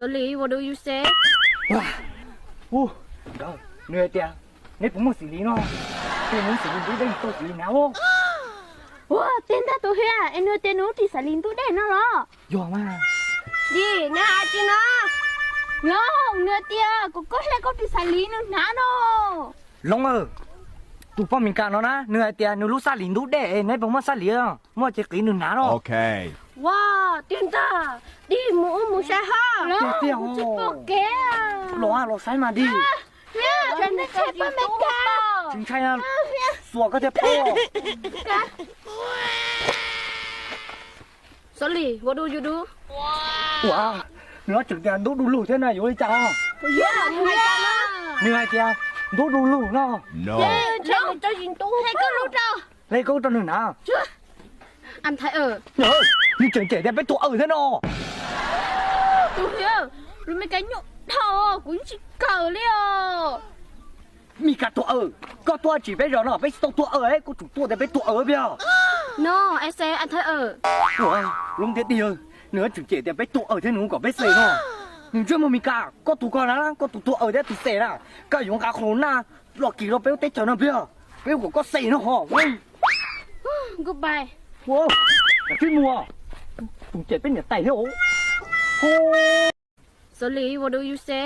Xov Lis, what do you say? Ua, nws hais tias neb puas muaj xws li no, neb muaj xws li ntub dej, tau xws li hnav os. Ua, tiag ntag tus Hwj, es nws tias nws lub ris xws li ntub dej no los? Yog mas. Dij, neb hais tsis no? Yog, nws tias kom koj hle koj ris xws li nws hnav no. Loov, tus poj Mes Kas no na, nws hais tias nws lub xws li ntub dej, neb puas muaj xws li, muaj ces qiv nws hnav no. Ua, tiag ntag, Dij mus ua mus saib hab. Tiag tiag, tsis pom kev. Los los saib mas Dij. Tsis ntshai, xuas koj thiaj paub. Xov Lis, what do you do? Ua, nws tseem tias ntub du lug thiab na, yuav ua li cas? Nws hais tias ntub du lug no. Hle koj lub rau nws hnav. Nws tseem cem tias peb tuag awm thiab no. Tus Hwj, lub Mes Kas nyuaj dhau, kuv yeej tsis kawm li os. Mes Kas tuag awm, koj tuaj tsim peb zos no peb tsis tau tuag awm, koj tsum tuaj tias peb tuag awm peb os. No, I say I'm tired. Ua, Loov thiab Dij, nws tseem cem tias peb tuag awm thiab nws kom peb xes no. Nws ntsej muag Mes Kas, koj tus ko na, koj tus tuag awm thiab tus xes na, koj yuav nqa qhov naj los kis rau peb lub teb chaws no peb, peb kom koj xes no ho. Goodbye. Ua, koj tsis mus, tus cem peb niam tais thiab. Xov Lis, what do you say?